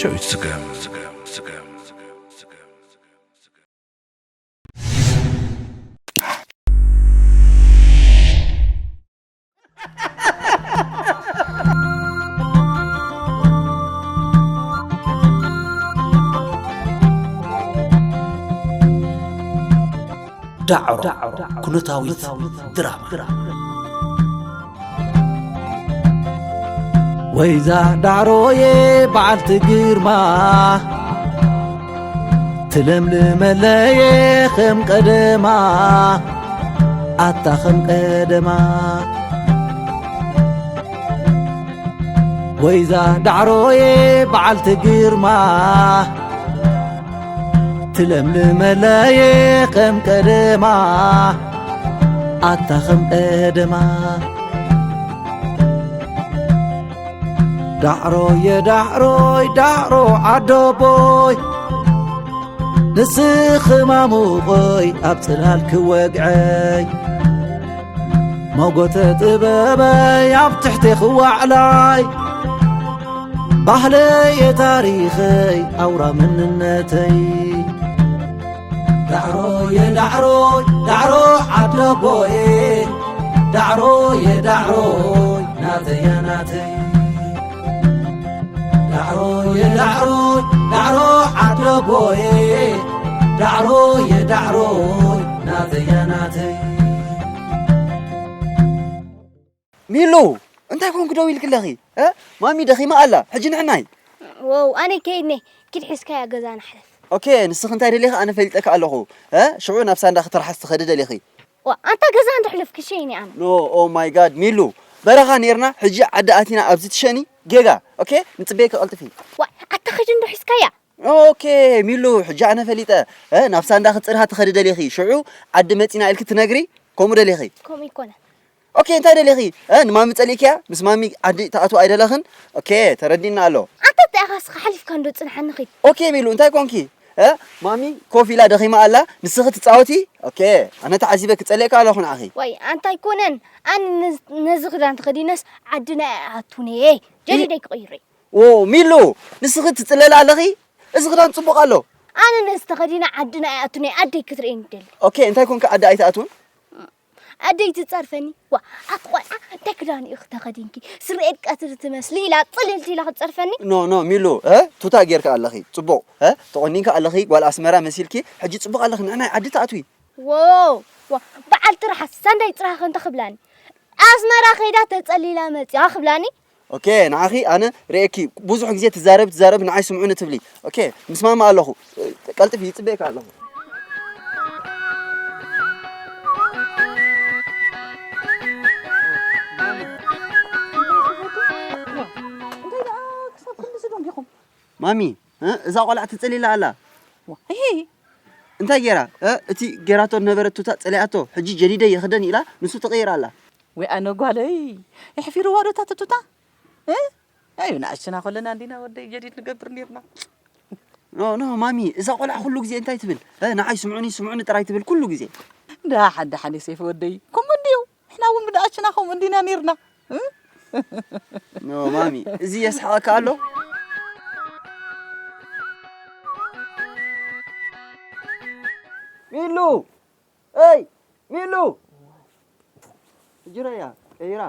ጨዊት ስገም። ዳዕሮ ኩነታዊት ድራማ። ወይዛ ዳዕሮዬ በዓልቲ ግርማ፣ ትለምልመለየ ከም ቀደማ፣ ኣታ ከም ቀደማ። ወይዛ ዳዕሮዬ በዓልቲ ግርማ፣ ትለምልመለየ ከም ቀደማ፣ ኣታ ከም ቀደማ። ዳዕሮየ ዳዕሮይ ዳዕሮ ዓደቦይ፣ ንስኺ ማሙቐይ ኣብ ጽላል ክወግዐይ፣ መጎተ ጥበበይ ኣብ ትሕቲ ክዋዕላይ፣ ባህለየ ታሪኸይ ኣውራ መንነተይ። ዳዕሮየ ዳዕሮይ ዳዕሮ ዓደቦየ፣ ዳዕሮየ ዳዕሮይ ናተያ ናተይ። ዳዕሮየ ዳዕሮይ ዳዕሮ ዓደቦየ፣ ዳዕሮየ ዳዕሮይ ናተያ ናተይ። ሚሉ፣ እንታይ ኮንክ ደው ኢልክለኺ? እ? ማሚ ደኺማ ኣላ፣ ሕጂ ንዕናይ። ወው፣ ኣነ ከይድነ፣ ኪድ ሒዝካያ ገዛ ንሕለፍ። ኦኬ፣ ንስኺ እንታይ ደሊኺ ኣነ ፈሊጠካ ኣለኹ። እ? ሽዑ ናብ ሳንዳ ክትርሓስ ትኸዲ ደሊኺ። ዋ፣ ኣንታ ገዛ እንድሕለፍ ክሸይኒ ኣነ። ኖ፣ ኦ ማይ ጋድ፣ ሚሉ፣ በረኻ ኔርና፣ ሕጂ ዓዲ ኣቲና ኣብዚ ትሸኒ፣ ጌጋ። ኦኬ፣ ንጽበየኪ ቀልጥፊ። ዋ፣ ኣታ ኸይዲ እንዶ ሒዝካያ። ኦኬ፣ ሚሉ፣ ሕጂ ኣነ ፈሊጠ። እ? ናብ ሳንዳ ክትጽርሃ ትኸዲ ደሊኺ፣ ሽዑ ዓዲ መጺና ኢልኪ ትነግሪ፣ ከምኡ ደሊኺ። ከምኡ ይኮነ። ኦኬ፣ እንታይ ደሊኺ? እ፣ ንማሚ ጸሊእክያ? ምስ ማሚ ዓዲ ትኣትዋ ኣይደለኽን? ኦኬ፣ ተረዲእና ኣሎ። ኣንታ እንታይ ኢኻ እስኻ ሓሊፍካ እንዶ ጽንሓኒ ኺድ። ኦኬ፣ ሚሉ፣ እንታይ ኮንኪ? እ፣ ማሚ ኮፍ ኢላ ደኺማ ኣላ፣ ንስኺ ትጻወቲ? ኦኬ፣ ኣነ ተዓዚበ ክጸልየካ ኣለኹ ንዓኺ። ዋይ፣ ኣንታ ኣይኮነን። ኣነ ነዝ-፣ ነዚ ክዳን ተኸዲነስ ዓድና ኣይኣቱን እየ። ጀዲደይ ክቕይሮ እየ። ዎ፣ ሚሉ፣ ንስኺ ትጽለላ ኣለኺ? እዚ ክዳን ጽቡቕ ኣሎ። ኣነ ነዚ ተኸዲነ ዓድና ኣይኣቱን እየ። ኣደይ ክትርእየኒ ይደሊ። ኦኬ፣ እንታይ ኮንኪ ዓዲ ኣይትኣትውን? ኣደይ ትጸርፈኒ። ዋ፣ ኣቲ ቆልዓ፣ እንታይ ክዳን ኢኺ ተኸዲንኪ? ስርኤት ቀትሪ ትመስሊ ኢላ ጽልልቲ ኢላ ክትጸርፈኒ። ኖ፣ ኖ፣ ሚሉ፣ እ? ቱታ ጌርካ ኣለኺ። ጽቡቕ፣ እ? ተቖኒንካ ኣለኺ፣ ጓል ኣስመራ መሲልኪ። ሕጂ ጽቡቕ ኣለኺ፣ ንዕናይ ዓዲ ትኣትዊ። ዎ፣ ዋ፣ በዓል ትርሓስ፣ ሳንዳይ ጽራኻ እንተ ክብላኒ። ኣስመራ ከይዳ ተጸሊላ መጺኣ ክብላኒ። ኦኬ፣ ንዓኺ ኣነ ርእየኪ ብዙሕ ግዜ ትዛረብ፣ ትዛረብ፣ ንዓይ ስምዑኒ ትብሊ። ኦኬ፣ ምስማማ ኣለኹ። ቀልጥፊ፣ ይጽበየካ ኣለኹ። እንታይ ደኣ ክሳብ ክንድዚ ደንጊኹም? ማሚ፣ እ፣ እዛ ቆልዓ ትጽሊላ ኣላ። ዋ፣ እሂ። እንታይ ጌራ? እ፣ እቲ ጌራቶ ዝነበረት ቱታ ጸሊኣቶ፣ ሕጂ ጀዲደ ይኽደን ኢላ፣ ንሱ ትቕይር ኣላ። ወይ ኣነ ጓለይ፣ የሕፊርዋ ዶ እታ ቱታ? እ? ኣይ፣ ንኣሽና ከለና እንዲና ወደይ ጀዲድ ንገብር ኔርና። ኖ፣ ኖ፣ ማሚ፣ እዛ ቆልዓ ኩሉ ግዜ እንታይ ትብል? እ፣ ንዓይ ስምዑኒ፣ ስምዑኒ ጥራይ ትብል ኩሉ ግዜ። ደሓን፣ ደሓን፣ ዮሴፍ ወደይ፣ ከምኡ እንድዩ። ንሕና እውን ብንኣሽና ከምኡ እንዲና ኔርና። እ? ኖ፣ ማሚ፣ እዚ የስሕቐካ ኣሎ? ሚሉ! ኤይ! ሚሉ! ሕጂ ረያ፣ ቀይራ።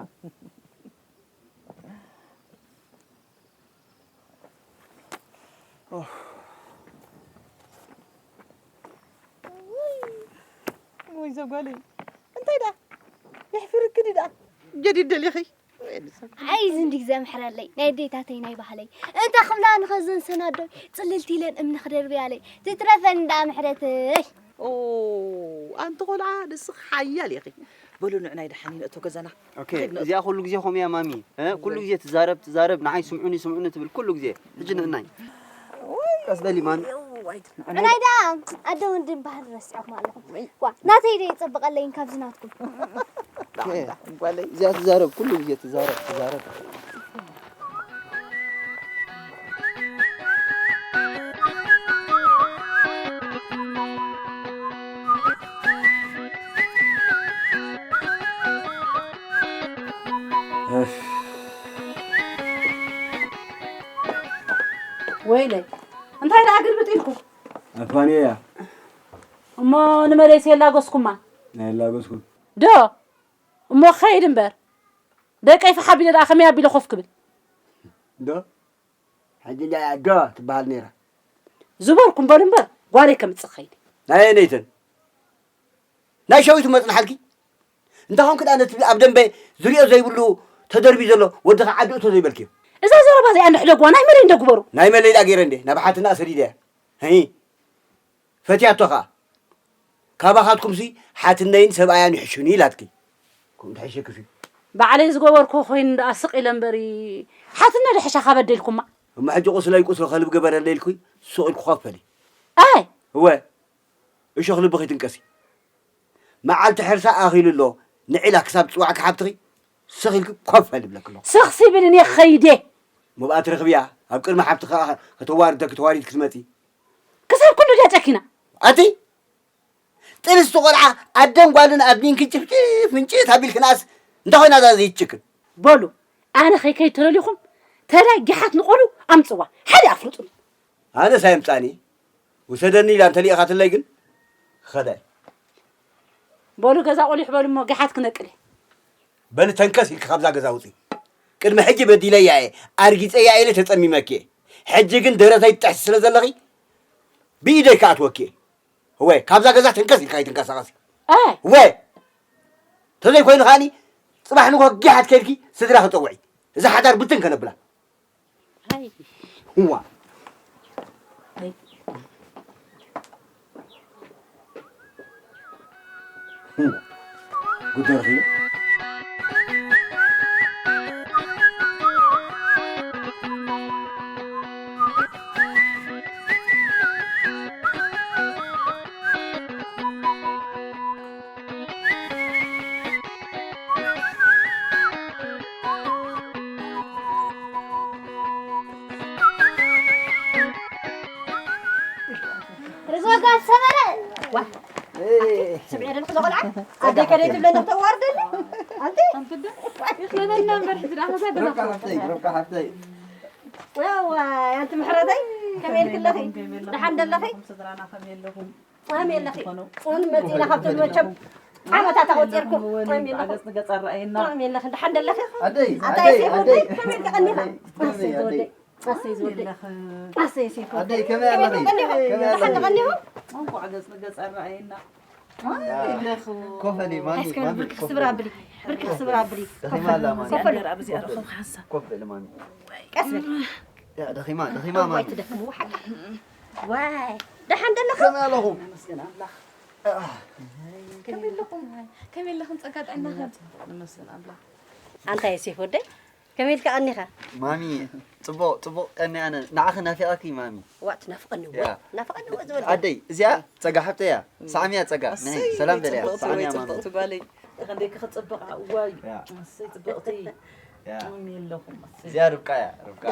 ወይ ዘጓለይ፣ እንታይ ደኣ? የሕፍርክኒ ደኣ። ጀዲድ ደሊኺ? ኣይ ዝንዲግ ዘምሕረለይ፣ ናይ ኣዴታተይ ናይ ባህለይ። እንተ ክብላ ንኸዘን ሰናዶይ፣ ጽልልቲ ኢለን እምኒ ክደርብያለይ። ትትረፈኒ ደኣ ምሕረተይ። ኦ፣ ኣንቲ ቆልዓ፣ ንስኺ ሓያል ኢኺ። በሉ ንዕናይ ደሓን ይንእቶ ገዛና። ኦኬ፣ ንኸይድ ንእቶ። እዚኣ ኩሉ ግዜ ከምኡ እያ ማሚ። እ፣ ኩሉ ግዜ ትዛረብ፣ ትዛረብ፣ ንዓይ ስምዑኒ፣ ስምዑኒ ትብል ኩሉ ግዜ። ሕጂ ንዕናይ። ቀስ በሊ ማሚ። ንዕናይ ደኣ ኣደ ወንድም ባህል ረሲዕኹም ኣለኹም። ዋ፣ ናተይ ዶ ይጸብቐለይን ካብዚ ናትኩም? ኦኬ። ጓለይ። እዚኣ ትዛረብ፣ ኩሉ ግዜ ትዛረብ፣ ትዛረብ። እፍ። ወይለይ፣ እንታይ ደኣ ግልብጥ ኢልኩም? ኣፋንዮ እያ። እሞ ንመለይሲ የላገስኩማ? ኣይላገስኩን። ዶ? እሞ ክኸይድ እምበር። ደቀይ ፈሓ ኣቢለ ደኣ ከመይ ኣቢለ ኮፍ ክብል? ዶ? ሕጂ ደኣ ዶ ትበሃል ነይራ? ዝበልኩም በሉ እምበር፣ ጓለይ ከምጽእ ክኸይድ። ናይ ኣየነይተን? ናይ ሸዊቱ መጽንሓልኪ? እንተ ኾንኪ ደኣ ነቲ ኣብ ደንበ ዝሪኦ ዘይብሉ ተደርብዩ ዘሎ ወድኻ ዓዲ እቶ ዘይበልክዮ። እዛ ዘረባ እዚኣ እንዶ ሕደግዋ፣ ናይ መለይ እንዶ ግበሩ። ናይ መለይ ደኣ ገይረ እንዴ፣ ናብ ሓትነኣ ሰዲደያ። ህይ። ፈትያቶ ኸኣ። ካባኻትኩምሲ ሓትነይን ሰብኣያን ይሕሹኒ ኢላትኪ። ከምኡ ትሕሸክሲ። ባዕለይ ዝገበርኩ ኮይኑ ደኣ ስቕ ኢለ እምበሪ፣ ሓትነ ዶ ሕሻ ካብ ኣደልኩማ? እሞ ሕጂ ቁስለይ ቁስሊ ከልቢ ግበረለይ ኢልኩ ሱቕ ኢልኩ ኮፍ በሊ። ኣይ! እወ፣ እሾኽ ልብኺ ትንቀሲ። መዓልቲ ሕርሳ ኣኺሉ ኣሎ። ንዒላ ክሳብ ጽዋዕኪ ሓብትኺ ስኽ ኢልኪ ኮፍ በሊ እብለኪ ኣለኹ። ስኽሲ ብል እኔ ክኸይድ እየ። እሞ ብኣ ትረኽብያ፣ ኣብ ቅድሚ ሓብትኺ ከኣ ከተዋርደኪ ተዋሪድኪ ትመጺ። ክሳብ ክንዱ ድያ ጨኪና? ኣቲ ጥንስቲ ቆልዓ ኣደን ጓልን ኣድኒንኪ ጭፍጭፍ ምንጭት ኣቢልክናስ እንታይ ኮይና እዛ ዘይትጭክን? በሉ፣ ኣነ ከይከይድ ተደሊኹም፣ ተላይ ጊሓት ንቆሉ ኣምጽዋ። ሓደ ኣፍልጡኒ። ኣነስ ኣየምጻኒ። ውሰደኒ ኢላ እንተሊኢኻትለይ ግን ክኸዳ እየ። በሉ፣ ገዛ ቆሊሕ በሉ እሞ ጊሓት ክነቅል እየ። በሊ ተንከስ ኢልኪ ካብዛ ገዛ ውጺ። ቅድሚ ሕጂ በዲለያ እየ፣ ኣርጊጸያ ኢለ ተጸሚመኪ እየ። ሕጂ ግን ደረተይ ትጥሕሲ ስለ ዘለኺ ብኢደይ ክኣትወኪ እየ። እወ፣ ካብዛ ገዛ ተንከስ ኢልካ ኣይትንቀሳቐሲ። ኣይ! እወ! ተዘይኮይኑ ከኣኒ ጽባሕ ንግሆ ጊሓት ከይድኪ ስድራ ክጸውዒ። እዛ ሓዳር ብትን ከነብላ። ኣይ! እዋ! ጉደርኺ። ርግኦ ጋል ሰመረ። ዋ። ስምዒ ደልኩ ዘቆልዓ። ኣደይ ከደይ ትብለኒ ክተዋርደኒ። ኣንቲ? ኣንቲ ዶ? ይኽለበልና እምበር፣ ሕጂ ደኣ ከዛ ገዛ ርብቃ ሓፍተይ፣ ርብቃ ሓፍተይ። ዋይ፣ ኣንቲ ምሕረተይ፣ ከመይ ኢልኪ ኣለኺ? ከመይ ኣለኹም? ደሓን ደለኺ? ስድራና ከመይ ኣለኹም? ከመይ ኣለኺ? ጽዮን መጺእና ካብ ትብሉ መቸም ዓመታት ኣቖጺርኩም። ከመይ ኣለኹም? ገጽ ንገጽ ኣረኣየና። ከመይ ኣለኺ? ደሓን ደለኺ? ኣደይ፣ ኣታ ኣደይ፣ የሴፍ ወደይ፣ ኣደይ። ከመይ ኢልኪ ቀኒኻ? ኣደይ፣ ኣሰይ ኣደይ። ዝወደይ። ኣሰይ ሴፍ ወደይ። ኣደይ፣ ከመይ ኣለኺ? ከመይ ኢልኪ ቀኒኻ? ከመይ ኣለኺ? ደሓን ደቐኒኹም? እንኳዕ ገጽ ንገጽ ኣረኣየና። ከመይ ኣለኹ? ኮፈሊ፣ ማሚ፣ እስከ ማሚ፣ ብርክክ ኮፈሊ። ስብር ኣብሊ። ብርክክ ስብር ኣብሊ። ደኺማ ኣላ፣ ማሚ። ኮፈሊ። ደራ ብዚኣ ረኸብኩ ሓንሳብ። ኮፍ በሊ፣ ማሚ። ቀስ በል። ያ፣ ደኺማ፣ ደኺማ፣ እዋይ፣ ማሚ። ትደክሙ፣ ሓቂ። ዋይ፣ ደሓን ደለኹም? ከመይ ኣለኹም? ነመስገን ኣምላኽ። ከመይ ኣለኹም? ከመይ ኣለኹም? ጸጋ ጥዕናኸም? ነመስገን ኣምላኽ። ኣንታ የሴፍ ወደይ፣ ከመይ ኢልካ ቀኒኻ? ማሚ፣ ጽቡቕ፣ ጽቡቕ ቀኒ ኣነ። ንዓኺ ናፊቐኪ፣ ማሚ። ዋእ፣ ትናፍቐኒ እወ። ያ። ናፍቐኒ እወ ዝወደይ። ኣደይ፣ እዚኣ ጸጋ ሓብተይ እያ። ሳዕምያ ጸጋ። ነይ፣ ኣሰይ፣ ሰላም በልያ። ጽብቕቲ፣ ሳዕምያ ወይ ማሚ። ጽብቕቲ ጓለይ። ተኸንደይኪ ክጽብቓ፣ እዋይ። ያ። ኣሰይ፣ ጽብቕቲ። ያ። ከመይ ኣለኹም? ኣሰይ። እዚኣ ርብቃ እያ፣ ርብቃ።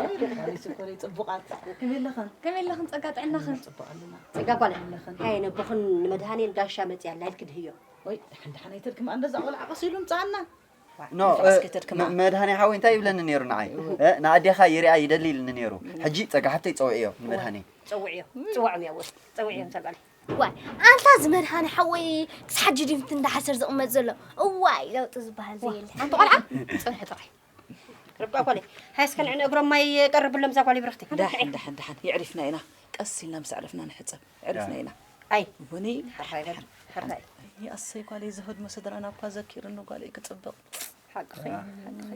ጓለይ ጽቡቓት። ከመይ ኣለኽን? ከመይ ኣለኽን? ጸጋ ጥዕናኽን? ጽቡቕ ኣለና። ጸጋ ጓለይ። ከመይ ኣለኽን? ሃየ፣ ነቦኽን ንመድሃኔን ጋሻ መጽያ ኣላ ኢልኪ ድህዮ። ወይ፣ ደሓን ደሓን ኣይተድክማ፣ እንደዛ ቆልዓ ቀስ ኢሉ ምጻኣና። ኖ፣ ንፋስ እ፣ ከተድክማ። መ-፣ መድሃኔ ሓወይ እንታይ ይብለኒ ነይሩ ንዓይ? እወ። እ፣ ንኣዴኻ ይሪኣ ይደሊ ኢልኒ ነይሩ። እወ። ሕጂ ጸጋ ሓብተይ ጸውዕዮ ንመድሃኔ። ጸውዕዮ። ጽውዖም እያ ወስ-፣ ጸውዕዮም እዛ ጓል። ዋይ፣ ኣንታ እዚ መድሃኔ ሓወይ ክሳብ ሕጂ ድዩ እንዳሓሰር ዝቕመጥ ዘሎ? እዋይ፣ ለውጢ ዝበሃል ዘየለ። ኣንቲ ቆልዓ፣ ጽንሒ ጥራይ። ርብቃ ጓለይ፣ ሃይ እስከ ንዕን እግሮም ማይ ቀርብሎም እዛ ጓለይ ብርኽቲ። ደሓን፣ ደሓን፣ ደሓን። የዕሪፍና ኢና። ቀስ ኢልና ምስ ኣዕረፍና ንሕጸብ። የዕሪፍና ያ። ኢና። ኣይ። ወኒ። ሕራይ በል፣ ሕራይ። ኣይ፣ ኣሰይ ጓለይ፣ ዝህድሞ ስድራና እኳ ዘኪርኒ ጓለይ ክጽብቕ። ሓቅኺ፣ ሓቅኺ።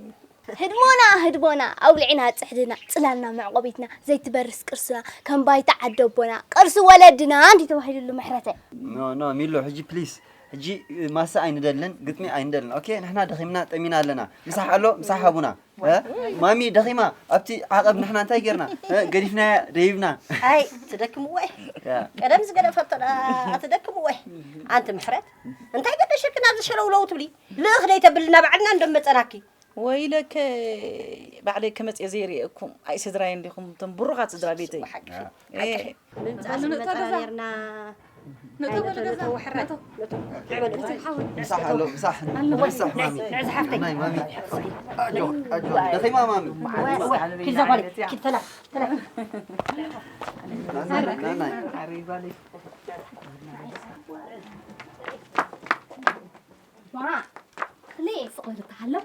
ህድሞና፣ ህድሞና፣ ኣውሊዕና ጽሕድና፣ ጽላልና መዕቆቢትና፣ ዘይትበርስ ቅርስና፣ ከም ባይታ ዓዲ ኣቦና፣ ቅርሲ ወለድና እንዲ ተባሂሉሉ ምሕረተ። ኖ፣ ኖ፣ ሚሎ፣ ሕጂ ፕሊስ፣ ሕጂ ማሳ ኣይንደልን፣ ግጥሚ ኣይንደልን። ኦኬ፣ ንሕና ደኺምና፣ ጠሚና ኣለና። ምሳሕ ኣሎ፣ ምሳሕ ሃቡና። እ? ማሚ ደኺማ፣ ኣብቲ ዓቐብ ንሕና እንታይ ጌርና? እ? ገዲፍናያ፣ ደይብና። ኣይ፣ ትደክምዎ። ያ። ቀደም ዝገደፈቶ ደኣ ትደክምዎ። ኣንቲ ምሕረት፣ እንታይ ገደሸኪ ናብዚ ሸለውለው ትብሊ? ልእኽ ደይተብልና ባዕልና እንደመጸናኪ። ወይለከ፣ ባዕለይ ከመጽእ ዘይርእየኩም። ኣይ ስድራይ እንዲኹም፣ እቶም ብሩኻት ስድራ ቤተይ። ሓቂ። ያ። ሓቂ። እ። ምምጻእ በሉ ንእቶ ስንመጸና ገዛ። ኔርና። ምሳሕ ኣሎ፣ ምሳሕ። ኣሎ፣ ወይ፣ ምሳሕ ማሚ። ንዕዚ ሓፍተይ። ናይ ማሚ። ኣጆ፣ ኣጆ። ደኺማ ማሚ። ወይ፣ ወይ፣ ኪድ እዛ ጓለይ፣ ኪድ ተላ፣ ተላ። ናናይ፣ ናናይ። ማ፣ ክልኤ ስቕ በል እታ ሃለው።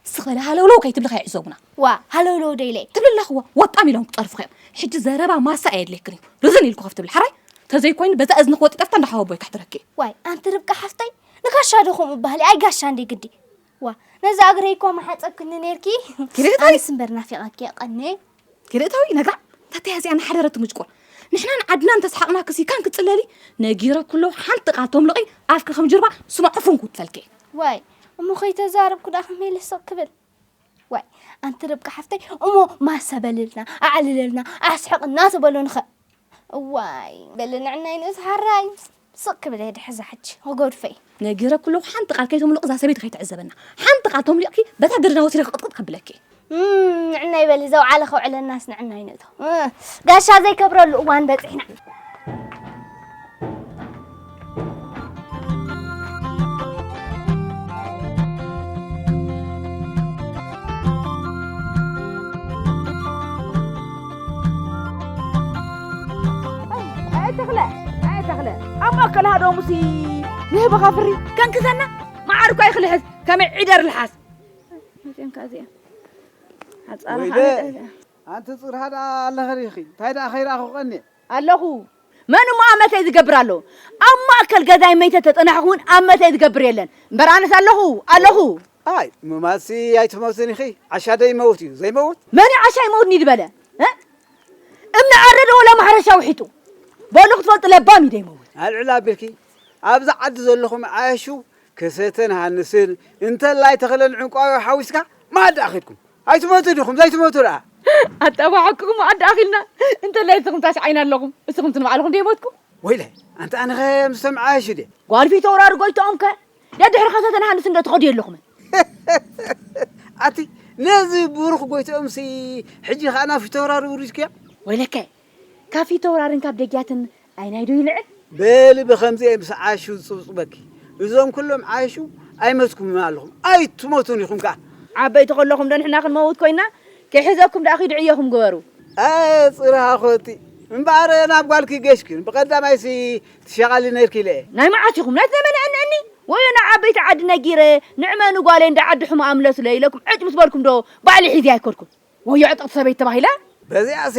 ስቕ በለ ሃለውለው ከይትብሊ ከይዕዘቡና። ዋ፣ ሃለውለው ደይለ። ትብሊ ኣለኽዎ፣ ወጣም ኢሎም ክጸርፉኺ እዮም። ሕጂ ዘረባ ማሳ ኣየድልየክን እዩ። ርዝን ኢልኩ ከፍ ትብሊ፣ ሓራይ? ተዘይኮይኑ በዛ እዝንኺ ወጢጠፍታ እንዳሓወቦይ ካሕትረኪ። ዋይ፣ ኣንቲ ርብቃ ሓፍተይ፣ ንጋሻ ዶ ከምኡ በሃሊ? ኣይ ጋሻ እንዴ ግዲ። ዋ፣ ነዛ እግረይ እኮ መሓጸብክኒ ኔርኪ። ኪደታዊ? ኣነስ እምበር ናፊቐኪ ቀኔ። ኪደታዊ ነግራ፣ ታተይ እዚኣ ንሓደረት ምጭቆር። ንሕና ንዓድና እንተስሓቕናክሲ ካን ክትጽለሊ፣ ነጊረኩ ኣለኹ ሓንቲ ቃል ተምልቒ ኣፍኪ ከም ጅርባ ስኖ ዕፉን ክውትፈልኪ። ዋይ፣ እሞ ከይተዛረብኩ ደኣ ከመይ ኢለ ስቕ ክብል? ዋይ፣ ኣንቲ ርብቃ ሓፍተይ፣ እሞ ማሰ በልልና፣ ኣዕልለልና፣ ኣስሕቕና ትበሉንኸ? እዋይ፣ በሊ ንዕናይ ንእስ ሓራይ። ስቕ ክብል እየ ድሕዛ ሕጂ፣ ክገድፎ እዩ። ነጊረኪ ኣለኹ፣ ሓንቲ ቃል ከይተምልቑ እዛ ሰበይቲ ከይትዕዘበና። ሓንቲ ቃል ተምሊቕኪ፣ በታ ድርና ወሲደ ክቕጥቅጥ ከብለኪ። እም፣ ንዕናይ በሊ፣ ዘውዓለ ከውዕለናስ ንዕናይ ንእቶ። እ፣ ጋሻ ዘይከብረሉ እዋን በጺሕና። ኣይ ተኽለ፣ ኣይ ተኽለ፣ ኣብ ማእከል ሃዶሙሲ ንህብኻ ፍሪ ከንክሰና። መዓር እኳ ይኽልሕስ፣ ከመይ ዒደር ልሓስ። መጺኦም ከኣ እዚኦም። ኣጻሪ ወይለ፣ ሓመድ። ኣንቲ ጽርሃ ደኣ ኣለኸ ዲኺ? እንታይ ደኣ ከይረኣኹ ቀንየ? ኣለኹ። መን እሞ ኣመተይ ዝገብር ኣሎ? ኣብ ማእከል ገዛይ መይተ ተጸናሕኹ እውን ኣመተይ ዝገብር የለን። እምበር ኣነስ ኣለኹ፣ ኣለኹ። ኣይ፣ ምማትሲ ኣይትመውትን ኢኺ። ዓሻ ዶ ይመውት እዩ? ዘይመውት? መን እዩ ዓሻ ይመውትኒ ዝበለ? እ? እምኒ ዓረደ ወላ ማሕረሻ ውሒጡ? በሉ ክትፈልጡ ለባም እዩ ዘይመውት። ኣልዕል ኣቢልኪ፣ ኣብዚ ዓዲ ዘለኹም ዓያሹ ከሰተን ሃንስን፣ እንተላይ ተኽለን ዕንቋዮ ሓዊስካ፣ መኣዲ ኣኺድኩም። ኣይትመቱ ዲኹም? ዘይትመቱ ደኣ? ኣጣባሓቅኩም መኣዲ ኣኺልና፣ እንተላይ እስኹም ታሽዓይና ኣለኹም። እስኹም ትንባዕልኹም ደይሞትኩም? ወይለ፣ ኣንታ ኣነኸ ምስቶም ዓያሹ ድየ? ጓል ፊተውራሪ ጎይትኦም ከ? ደድሕሪ ከሰተን ሃንስ እንዶ ትኸዱ የለኹምን? ኣቲ፣ ነዚ ብሩኽ ጎይትኦምሲ፣ ሕጂ ኸኣ ናብ ፊተውራሪ ውሪድክዮ? ወይለከ፣ ካብ ፊተውራርን ካብ ደጊያትን ኣይናይ ዶ ይልዕል? በሊ ብኸምዚ እየ ምስ ዓያሹ ዝጽብጽበኪ። እዞም ኩሎም ዓያሹ ኣይመትኩምን ኣለኹም። ኣይትሞቱን ኢኹም ከኣ። ዓበይቲ ከለኹም ዶ ንሕና ክንመውት ኮይና? ከይሕዘኩም ደኣ ኺዱ ዕዮኹም ግበሩ። ኣየ ጽርሃ ኾቲ። እምበኣር ናብ ጓልኪ ገሽኪ። ብቐዳማይሲ ትሸቓሊ ነርኪ ኢለ እየ። ናይ መዓስ ኢኹም? ናይ ዘመነ እንእኒ? ወዮ ንዓበይቲ ዓዲ ነጊረ፣ ንዕመኑ ጓለይ እንዳ ዓዲ ሕሙኣ ምለሱለይ ኢለኩም ዕጭ ምስ በልኩም ዶ ባዕሊ ሒዘ ኣይከድኩን? ወዮ ዕጥቕቲ ሰበይቲ ተባሂለ? በዚኣስ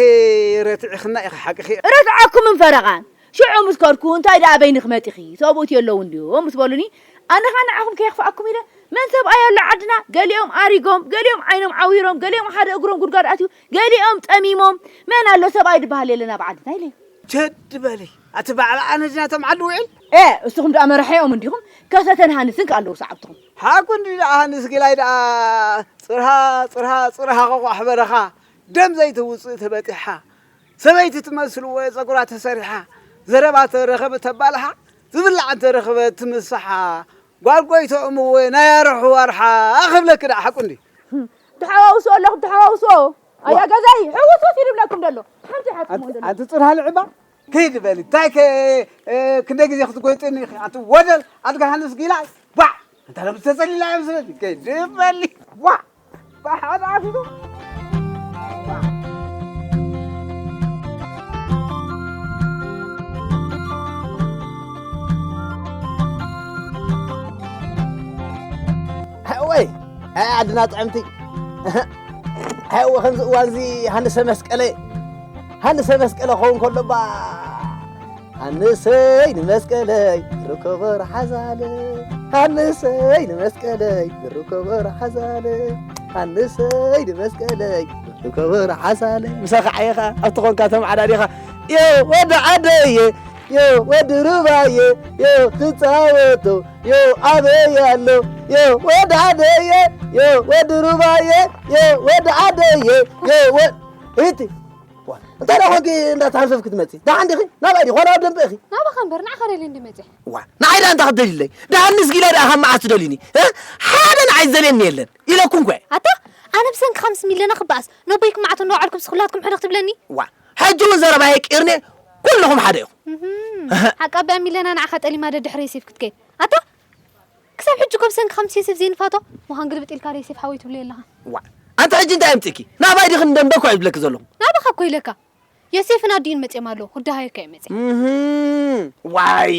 ረቲዕኽና ኢኺ፣ ሓቅኺ። ረትዓኩም ምን ፈረቓን። ሽዑ ምስ ከድኩ፣ እንታይ ደኣ በይንኺ መጢኺ? ሰብኡት የለውን ድዮም? ምስ በሉኒ፣ ኣነ ኸኣ ንዓኹም ከየኽፍኣኩም ኢለ፣ መን ሰብኣይ ኣሎ ዓድና? ገሊኦም ኣሪጎም፣ ገሊኦም ዓይኖም ዓዊሮም፣ ገሊኦም ሓደ እግሮም ጉድጓድ ኣትዩ፣ ገሊኦም ጠሚሞም። መን ኣሎ ሰብኣይ ዝበሃል የለን ኣብ ዓድና ኢለ። ቸድ በሊ። ኣቲ በዓል ኣነ ድና እቶም ዓዲ ውዒል? ኤ፣ እስኹም ደኣ መራሒኦም እንዲኹም፣ ከሰተን ሃንስን ከ ኣለዉ ሰዓብትኹም። ሓቁ እንዲ ደኣ ሃንስ ጊላይ ደኣ ጽርሃ፣ ጽርሃ፣ ጽርሃ ቆቋሕ በረኻ፣ ደም ዘይትውጽእ ተበጢሓ፣ ሰበይቲ ትመስል እወ ጸጉራ ተሰሪሓ፣ ዘረባ ተረኸበ ተባልሓ፣ ዝብላዕ እንተረኸበ ትምስሓ፣ ጓል ጎይትኦም እወ ናይ ኣርሑ ኣርሓ ክብለኪ ደኣ ሓቁ እንዲ። ትሓዋውስዎ ኣለኹም፣ ትሓዋውስዎ። ኣያ ዋ። ገዛይ፣ ሕውስውስ እዩ ዝብለኩም ዘሎ። ሓንቲ ሓትኩም ኣንቲ፣ ዘሎ። ኣንቲ ጽርሃ ልዕባ፣ ከይድ በሊ። እንታይ ከ፣ እ፣ ክንደይ ግዜ ክትጎይጥኒ ኢኺ? ኣንቲ ወደል፣ ኣድጋ ሃንስ ጊላይ። ዋ! ኣንታ ሎም ዝተጸሊላ እያ መስለኒ። ከይድ በሊ። ዋ! ባሕ፣ ኣድዓፊቱ። ዋ! ሃወይ፣ ኣይ ዓድና ጥዕምቲ። ሃወ ከምዚ እዋን እዚ ሃንሰ መስቀለ፣ ሃንሰ መስቀለ ክኸውን ከሎ እባ፣ ሃንሰይ ንመስቀለይ ርከቦ ረሓዛለ፣ ሃንሰይ ንመስቀለይ ርከቦ ረሓዛለ፣ ሃንሰይ ንመስቀለይ ርከቦ ረሓዛለ። ምሳኻ ዓየኻ ኣብቲ ኾንካ ተመዓዳዲኻ፣ ዮ ወዲ ዓደየ፣ ዮ ወዲ ሩባየ፣ ዮ ክጻወቶ፣ ዮ ኣበይ ኣሎ፣ ዮ ወዲ ዓደየ፣ ዮ ወዲ ሩባየ፣ ዮ ወዲ ዓደየ፣ ዮ ወ-፣ እቲ ዋ፣ እንታይ ደኣ ኮንኪ እንዳተሃንፈፍኪ ትመጺ? ደሓን ዲኺ? ናባይ ዲኺ? ዋላ ኣብ ደንበ ኢኺ? ናባኻ እምበር፣ ንዓኻ ደልየ እንዲ መጺእ። ዋ፣ ንዓይ ደኣ እንታይ ክትደልይለይ? ደሓን ንስጊላ ደኣ ካብ መዓስ ትደልዩኒ? እ? ሓደ ንዓይ ዝደልየኒ የለን ኢለኩም እኮ እየ። ኣታ፣ ኣነ ብሰንኪ ከምስ ሚለና ክበኣስ፣ ነቦይኩም ማዕቶ እናወዓልኩም ስኹላትኩም ሕደኽ ትብለኒ? ዋ፣ ሕጂ እውን ዘረባየ ቂርኔ ኩልኹም ሓደ ኢኹም። ሓቃ ኣቢያ ሚለና ንዓኻ ጠሊማ ደድሕሪ ዮሴፍ ክትከይድ ኣታ ክሳብ ሕጂ እኮ ብሰንኪ ከምቲ ዮሴፍ ዘይንፋቶ ምዃን ግልብጥ ኢልካ ዮሴፍ ሓወይ ትብሎ የለኻ። ዋ ኣንቲ ሕጂ እንታይ ኣምፅእኪ? ናባይ ዲኺ እንደንበ እኮ እየ ዝብለኪ ዘለኹ። ናባኻ እኮ ኢለካ። ዮሴፍን ኣዲኡን መፅኦም ኣለዉ ክዳሃየካ እዮም መፅኦም። እህም፣ ዋይ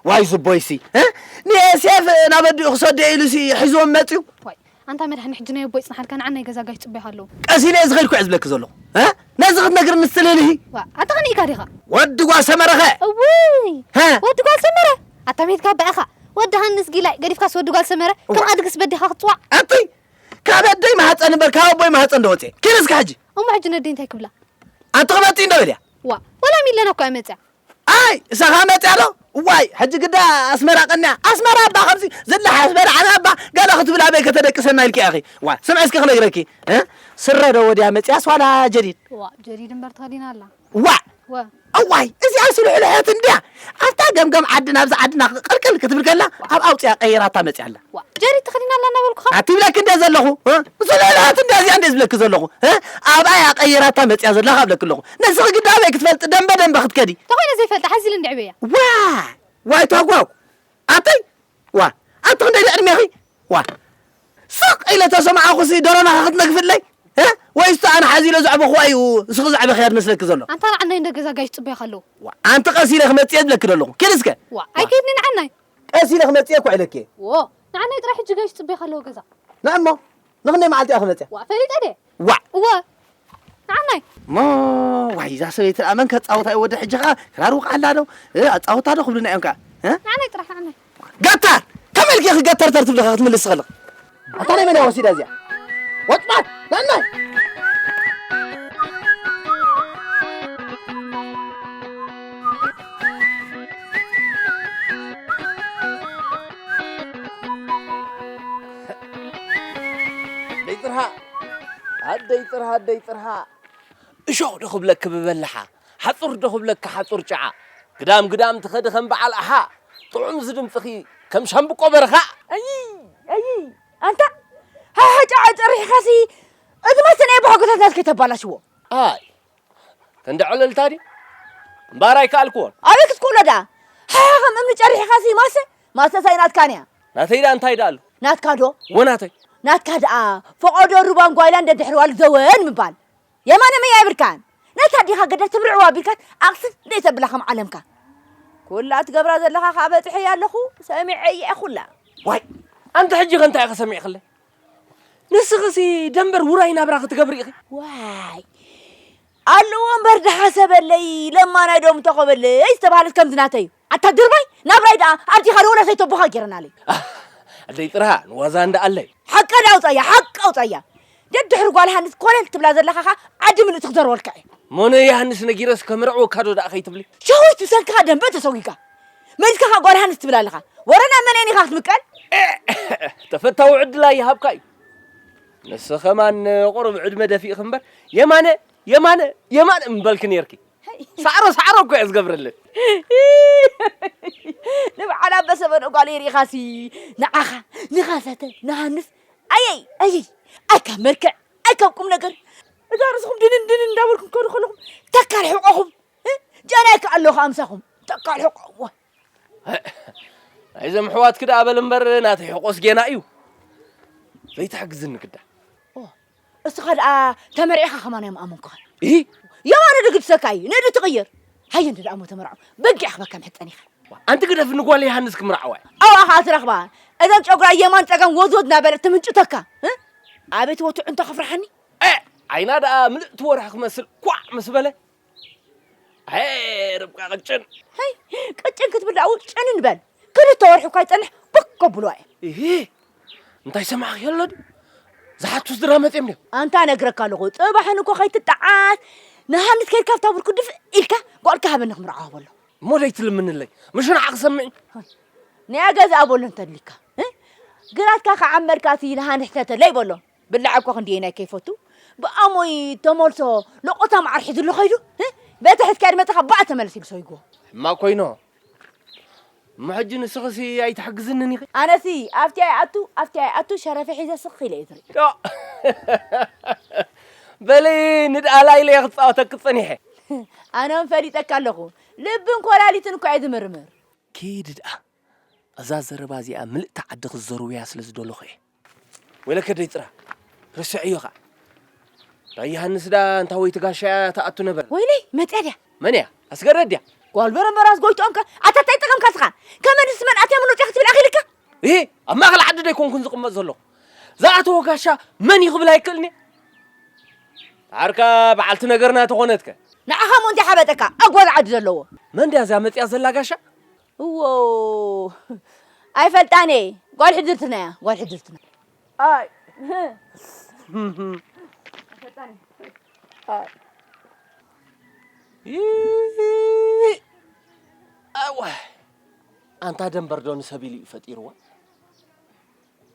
ዋይ ዝቦይሲ እ? ንዮሴፍ ናብ ኣዲኡ ክሰዶ ኢሉሲ ሒዝዎም መፅዩ። ዋይ ኣንታ መድሓኒ ሕጂ ናይ ኣቦይ ፅንሓልካ ንዓናይ ገዛ ጋሽ ፅበያ ኣለዉ። ቀስ ኢለ እየ ዝኸድኩ እየ ዝብለኪ ዘለኹ እ? ነዚ ክትነግርኒ ስትልልሂ። ዋ ኣታ ኸኒእካ ዲኻ? ወዲ ጓል ሰመረ ኸ? እውይ ሀ? ወዲ ጓል ሰመረ ኣታ ሜትካ ባዕኻ ወዲ ሃንስ ጊላይ ገዲፍካስ ወዲ ጓል ሰመረ ከም ኣድግስ በዲኻ ክትፅዋዕ። ኣጥይ ካብ ኣደይ ማህፀን እምበር ካብ ኣቦይ ማህፀን ዶ ወፅኤ? ኪድ እስከ ሕጂ። እሞ ሕጂ ነደይ እንታይ ክብላ? ኣንቲ ክመፅእ እንዶ በልያ። ዋ ወላ ሚለና እኮ እያ መፅያ። ኣይ እሳኻ መፅያ ዶ? ዋይ ሕጂ ግዳ ኣስመራ ቀንያ ኣስመራ እባ ከምዚ ዝለሓስ በላዕና እባ ገለ ክትብል ኣበይ ከተደቅሰና ኢልኪ ኢኺ። ዋ ስምዒ እስኪ ክነግረኪ እ? ስረ ዶ ወድያ መፅያስ ዋላ ጀዲድ? ዋ ጀዲድ እምበር ተኸዲና ኣላ። ዋዕ ወ እዋይ እዚኣ ስሉሕልሐት እንድያ ኣብታ ገምገም ዓዲ ናብዛ ዓድና ቅልቅል ክትብል ከላ ኣብ ኣውፅያ ቀይራታ መፅያ ኣላ። ዋ ጀዲድ ተኸዲና ኣላ እናበልኩኻ። ኣቲ ይብለኪ እንደ ዘለኹ እ? ስሉሕልሐት እንድያ እዚኣ እንደ ዝብለኪ ዘለኹ እ? ኣብኣ እያ ቀይራታ መፅያ ዘላ ካብ ለኪ ኣለኹ። ንስኺ ግዳ ኣበይ ክትፈልጢ ደንበ ደንበ ክትከዲ። ተኾይነ ዘይፈልጣ ሓዚ ኢለ እንድዕበያ። ዋይ ዋይ ተጓጉ ኣተይ ዋ ኣቲ ክንደይ ዕድሜኺ ዋ ስቕ ኢለ ተሰማዕኹሲ ደሮና ክትነግፍለይ እ? ወይስ ኣነ ሓዚ ኢለ ዘዕበኹዋ እዩ እስኺ ዘዕበኽያ ዝመስለኪ ዘሎ ኣንታ ንዓናይ እንደ ገዛ ጋሽ ፅበያ ከለዉ ዋ ኣንቲ ቀስ ኢለ ክመፅእ እየ ዝብለኪ ዘለኹ ኪድ እስከ ዋ ኣይከይድኒ ንዓናይ ቀስ ኢለ ክመፅእ እየ እኮ ኢለኪ ዎ ንዓናይ ጥራሕ ሕጂ ጋሽ ፅበያ ከለዉ ገዛ ንዕሞ ንኽንደይ መዓልቲ እያ ክመፅያ ዋ ፈሊጠ ድየ ዋዕ እወ ንዓናይ እሞ ዋይ እዛ ሰበይቲ ደኣ መን ከፃውታ እዩ ወዲ ሕጂ ከዓ ክራር ውቃ ኣላ ዶ እ፣ ኣፃውታ ዶ ክብሉና እዮም ከዓ እ? ንዓናይ ጥራሕ ንዓናይ ገታር ከመይ ኢልኪ ክገተርተር ትብልካ ክትምልስ ከለኽ ኣታ ናይ መን እያ ወሲዳ እዚኣ ወጥማት ናናይ ደይ ጥርሃ ኣደይ ጥርሃ ኣደይ ጥርሃ እሾኽ ዶ ክብለኪ ብበላሓ ሓፁር ዶ ክብለኪ ሓፁር ጨዓ ግዳም ግዳም ትኸዲ ከም በዓል ኣሓ ጥዑም ዝድምፅኺ ከም ሻምብቆ በረኻ ኣይ ኣይ ኣንታ ሃሃ ጨዓ ጨሪሕኻሲ እቲ መስተ ናይ ኣቦሓጎታትናስ ከይተባላሽዎ ኣይ ክንዲ ዕልልታ ድዩ እምበኣር ኣይከኣልክዎን ኣበይ ክትክእሎ ደኣ ሃሃ ከም እምኒ ጨሪሕኻሲ ማሰ ማሰ ሳይ ናትካን እያ ናተይ ደኣ እንታይ ደኣ ኣሎ ናትካ ዶ ወናተይ ናትካ ደኣ ፈቐዶ ሩባን ጓይላን ደድሕሪ ዋልዘወን ምባል የማነ መያ ይብልካን ነታ ዲኻ ገደር ትብርዕዋ ቢልካት ኣቕስን ደይ ተብላ ከም ዓለምካ ኩላ ትገብራ ዘለኻ ከዓ በፂሐያ ኣለኹ ሰሚዐ እየ ኩላ ዋይ ኣንቲ ሕጂ ኸ እንታይ ኢኺ ሰሚዕክለይ ንስኽሲ ደንበር ውራይ ናብራ ክትገብሪ ኢኺ ዋይ ኣለዎ እምበር ድሓሰበለይ ለማናይ ዶ ምተኾበለይ ዝተባህለት ከምዚ ናተይ ኣታ ድርባይ ናብራይ ደኣ ኣብዲኻ ዶ ወላ ሰይተቦኻ ገይረናለይ ኣደይ ጥርሃ ንዋዛ እንዳ ኣለይ ሓቂ ዳ ኣውፃያ ሓቂ ኣውፃያ ደድሕሪ ጓል ሃንስ ኮለል ትብላ ዘለኻ ኸ ዓዲ ምልእቲ ክዘርወልካ እየ ሞነ የሃንስ ነጊረስ ከምርዕወካ ዶ ደኣ ከይትብሊ ሸዊት ብሰንክኻ ደንበ ተሰጒካ መሊስካ ኸ ጓል ሃንስ ትብል ኣለኻ ወረ ናብ መነን ኢኻ ክትምቀል ተፈታዊ ዕድላ ይሃብካ እዩ ንስ ኸማን ቁሩብ ዕድመ ደፊእኺ እምበር የማነ የማነ የማነ እምበልኪ ነይርኪ ሳዕሮ ሳዕሮ እኮ እየ ዝገብረለን ንበዓል ኣበሰበን እጓል የሪኢኻሲ ንዓኻ ንኻሰተ ንሃንስ ኣየይ ኣየይ ኣይ ካብ መልክዕ ኣይ ካብ ቁም ነገር እዛ ርስኹም ድንን ድንን እንዳበልኩም ከዱ ከለኹም ተካል ሕቆኹም እ? ጀናይ ከ ኣለኹ ኣምሳኹም ተካል ሕቆ እዋ ናይዞም ኣሕዋትኪ ደኣ በል እምበር ናተይ ሕቆስ ጌና እዩ ዘይትሕግዝኒ ግዳ እስኻ ደኣ ተመርዒኻ ከማን እዮም ኣመንኩኻ ይማነ ድግድሰካ እዩ ንእዲ ትቕይር ሃየ እንዲ ደኣ ሞ ተመርዖ በጊዕ ክበካ ምሕፀን ኢኻ ኣንቲ ግደፍ ንጓል የሃንስ ክምርዓዋ እያ ኣብኣ ኸዓ ትረኽባ እዘን ጨጉራ የማን ፀገም ወዝወዝ እናበለት ትምንጭተካ እ? ኣቤት ወትዑ እንተ ክፍርሓኒ እ! ዓይና ደኣ ምልእቲ ወርሒ ክመስል ኳዕ ምስ በለ ኣይ ርብቃ ቅጭን ሀይ ቅጭን ክትብል ደኣ ውጭን ንበል ክልተ ወርሒ እኳ ይፀንሕ ቦክ ከብልዋ እየ እሂ እንታይ ሰማዕኺ ኣሎ ድዩ ዝሓቱስ ድራ መፅዮም ድዮም ኣንታ ነግረካ ኣለኹ ፅባሕን እኮ ከይትጠዓስ ንሃንስ ከይድካ ኣብታ ብርኩ ድፍእ ኢልካ ጓልካ ሃበኒ ክምርዓዋ በሎ እሞ ደይትልምንለይ ምሽ ንዓ ክሰምዒ ናይ ኣገዛኣ በሎ እንተድሊካ እ? ግራትካ ከዓመልካ እቲ ንሃንስ ሕተተለይ በሎ ብላዕ እኮ ክንድየናይ ከይፈቱ ብኣሞይ ተመልሶ ለቆታ መዓር ሒዝሉ ኸይዱ እ? በቲ ሕዝካ ድመፅኻ ባዕ ተመለስ ኢሉ ሰይግዎ ሕማቕ ኮይኖ እሞ ሕጂ ንስኽሲ ኣይትሕግዝንን ኢኺ ኣነሲ ኣብቲ ኣይኣቱ ኣብቲ ኣይኣቱ ሸረፈ ሒዘ ስኽ ኢለ እየ ዝርኢ ጦ! በሊ ንድኣላ ኢለ እየ ክፃወተኪ ፀኒሐ ኣነ እውን ፈሊጠካ ኣለኹ ልብን ኮላሊትን እኮ እየ ዝምርምር። ኪድ ደኣ። እዛ ዘረባ እዚኣ ምልእቲ ዓዲ ክዘርውያ ስለ ዝደለኹ እየ። ወይለከ ደይ ጥራ። ርስዐዮ ኸዓ። ናይ ዮሃንስ ደኣ እንታ ወይ ትጋሻ እያ ትኣቱ ነበር። ወይለይ፣ መጽያ ድያ? መን እያ? ኣስገረድ ድያ? ጓል በረምበራስ ጎይትኦም ከ ኣታ እንታይ ጠቐምካ ስኻ? ከመንስ መን ኣትያ ምኑጭ ክትብል ኣኺልካ? እሂ፣ ኣብ ማእኸል ዓዲ ዶ ኣይኮንኩን ዝቕመጥ ዘለኹ? ዝኣተወ ጋሻ መን እዩ ክብል ኣይክእልን እየ። ዓርካ በዓልቲ ነገርና ተኾነትከ? ንዓኻ እሞ እንታይ ሓበጠካ? ኣብ ጓል ዓዲ ዘለዎ። መን ድያ እዚኣ መጽያ ዘላ ጋሻ? እዎ፣ ኣይፈልጣን እየ። ጓል ሕድርትና እያ፣ ጓል ሕድርትና። ኣይ። ኣይ። ይይ። ኣዋይ። ኣንታ ደንበር ዶ ንሰብ ኢሉ እዩ ፈጢርዋ?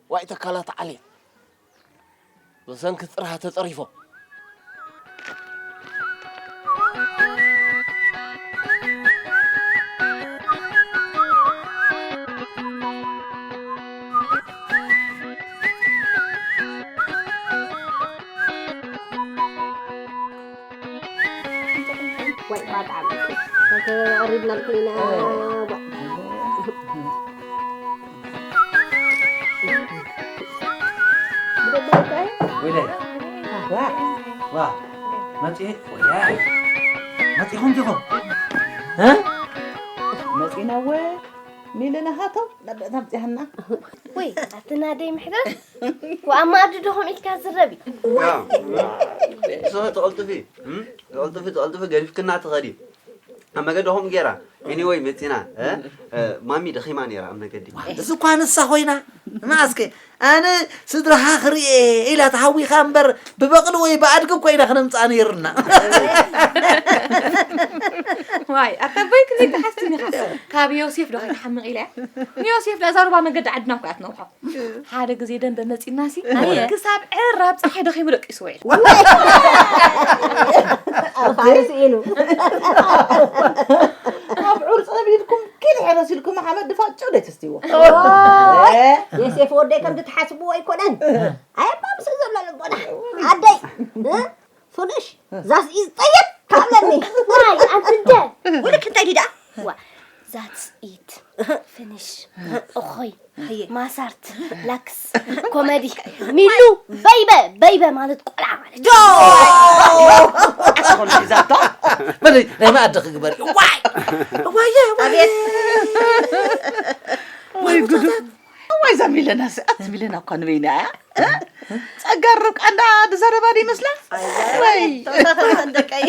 ዋይ ተካላት ዓሌት። ብሰንኪ ጽርሃ ተጸሪፎም። ወይ፣ ባጣም። ተቐሪብና ልኩልና። ወይለይ። ዋ፣ ዋ። መጺ-፣ ወያ። መጺኹም ዲኹም? እ? መጺና ወ-፣ ሚልና ሃተው፣ ነብዕ ተምጺሃና። ወይ፣ ኣቲ ናደይ ምሕረት። ወኣማ ኣዲ ዶኹም ኢልካ ዝረቢ። ያ። ንስኺ ተቐልጥፊ፣ እም? ተቐልጥፊ፣ ተቐልጥፊ ገዲፍክና ትኸዲ። ኣብ መገድኹም ጌራ። ኤኒወይ፣ መጺና፣ እ? እ፣ ማሚ ደኺማ ነይራ ኣብ መገዲ። እዚ እኳ ንሳ ኮይና። ንኣስከ፣ ኣነ ስድራኻ ክርኢ ኢላ ተሃዊኻ እምበር፣ ብበቕሊ ወይ ብኣድጊ እኮ ኢና ክነምጽኣ ነይርና። ዋይ፣ ኣታ ኣቦይ ክንደይ ተሓስኒ ኢኻ። ካብ ዮሴፍ ዶ ከይትሓምቕ ኢለ? ንዮሴፍ ነዛ ሩባ መገዲ ዓድና እኮ እያ ትነውሖ። ሓደ ግዜ ደንበ መጺናሲ፣ ኣየ። ክሳብ ዕራብ ጸሓይ ደኺሙ ደቂሱ ውዒሉ። ኣብ ፋርስ ኢሉ። ኣብ ዑር ጸቢልኩም ኪድ ሕረስ ኢልኩም ሓመድ ድፋጭ ዶ ተስትይዎ? ኦይ፣ ዮሴፍ ወደይ ከምዚ ትሓስብዎ ኣይኮነን። ኣየባብስ ዘሎ ልቦና። ኣደይ፣ እ? ፍንሽ፣ ዛስ ኢዝ ጠየብ ካብለኒ። ዋይ፣ ኣንቲ እንደ። ወለክ እንታይ ዲዳ? ዋ፣ that's it። ፍንሽ። እኾይ። ሃየ። ማሳርት። ላክስ። ኮመዲ። ሚሉ። በይበ። በይበ ማለት ቆልዓ ማለት። ዶ! ኣትኾን ሒዛቶ? በለይ፣ ናይ መኣዲ ክግበር እዩ። ዋይ! ዋየ፣ ዋየ! ኣቤት። ወይ ጉዱ። ዋይ፣ እዛ ሚለና ስ-፣ ኣቲ ሚለና እኳ ንበይና እያ። እ? ጸጋ ርብቃ እንዳ ዝዘረባ ዶ ይመስላ? ኣይ፣ ወይ። ተወሳኺ ደቀይ።